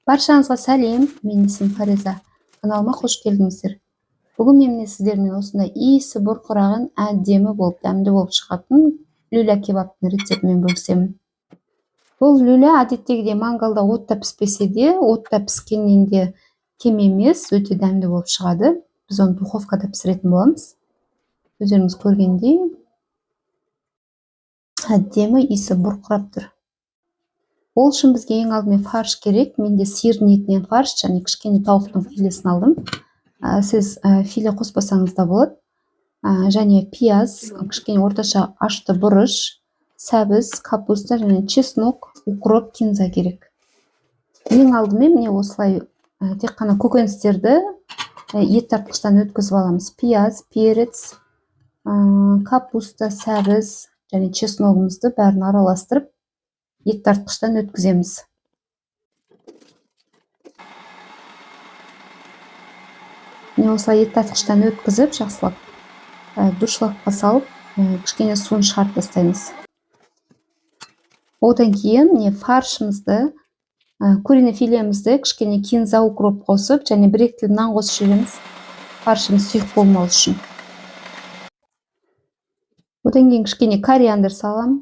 Баршаңызға сәлем, менің есімім Фариза. Каналыма қош келдіңіздер. Бүгін мен міне сіздермен осындай иісі бұрқыраған, әдемі болып, дәмді болып шығатын люля кебабтың рецептімен бөлісемін. Бұл люля әдеттегідей мангалда отта піспесе де, отта піскеннен де кем емес, өте дәмді болып шығады. Біз оны духовкада пісіретін боламыз. Өздеріңіз көргендей, әдемі иісі бұрқырап тұр. Ол үшін бізге ең алдымен фарш керек. Менде сиырдың етінен фарш және кішкене тауықтың филесін алдым. Сіз филе қоспасаңыз да болады. Және пияз, кішкене орташа ашты бұрыш, сәбіз, капуста және чеснок, укроп, кинза керек. Ең алдымен міне осылай тек қана көкөністерді ет тартқыштан өткізіп аламыз. Пияз, перец, капуста, сәбіз және чесногымызды бәрін араластырып ет тартқыштан өткіземіз. Міне осылай ет тартқыштан өткізіп, жақсылап дуршлагқа салып, кішкене суын шығарып тастаймыз. Одан кейін міне фаршымызды, куриный филемізді кішкене кинза, укроп қосып және бір-екі тілім нан қосып жібереміз. Фаршымыз сұйық болмау үшін. Одан кейін кішкене кориандр саламын.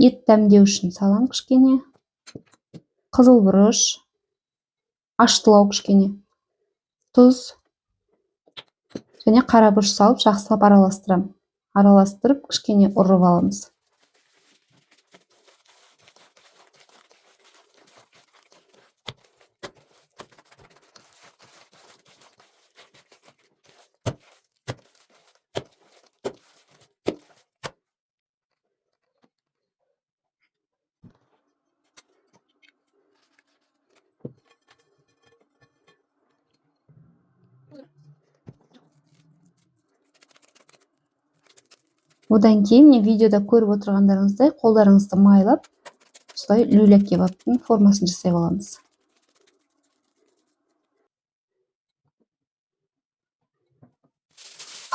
Ет дәмдеу үшін саламын кішкене. Қызыл бұрыш, аштылау кішкене, тұз және қара бұрыш салып жақсылап араластырамын. Араластырып кішкене ұрып аламыз. Одан кейін міне видеода көріп отырғандарыңыздай қолдарыңызды майлап, осылай люля кебабтың формасын жасай аламыз.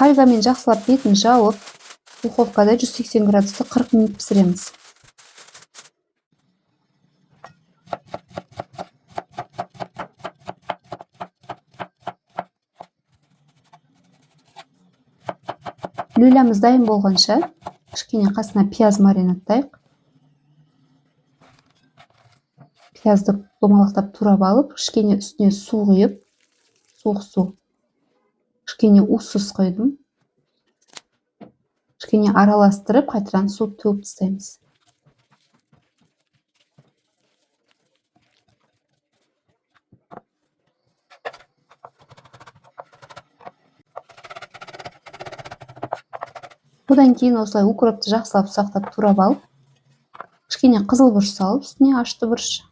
Фольгамен жақсылап бетін жауып, духовкада 180 градуста 40 минут пісіреміз. Люлямыз дайын болғанша кішкене қасына пияз маринадтайық. Пиязды домалақтап турап алып, кішкене үстіне су құйып, суық су, кішкене уксус құйдым. Кішкене араластырып, қайтадан су төгіп тастаймыз. Одан кейін осылай укропты жақсылап ұсақтап турап алып, кішкене қызыл бұрыш салып, үстіне ашты бұрыш.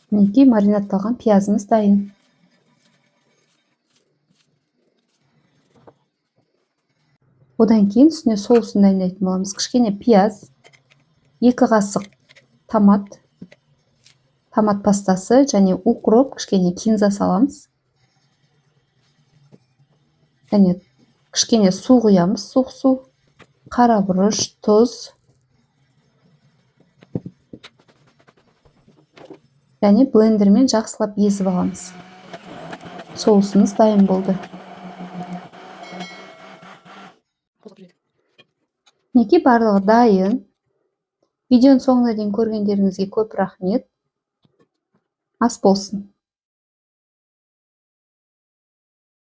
Мінекей маринадталған пиязымыз дайын. Одан кейін үстіне соусын дайындайтын боламыз. Кішкене пияз, 2 қасық томат, томат пастасы және укроп, кішкене кинза саламыз. Және кішкене су құямыз, суық су, қара бұрыш, тұз. Және блендермен жақсылап езіп аламыз. Соусымыз дайын болды. Мінекей барлығы дайын. Видеоның соңына дейін көргендеріңізге көп рахмет. Ас болсын.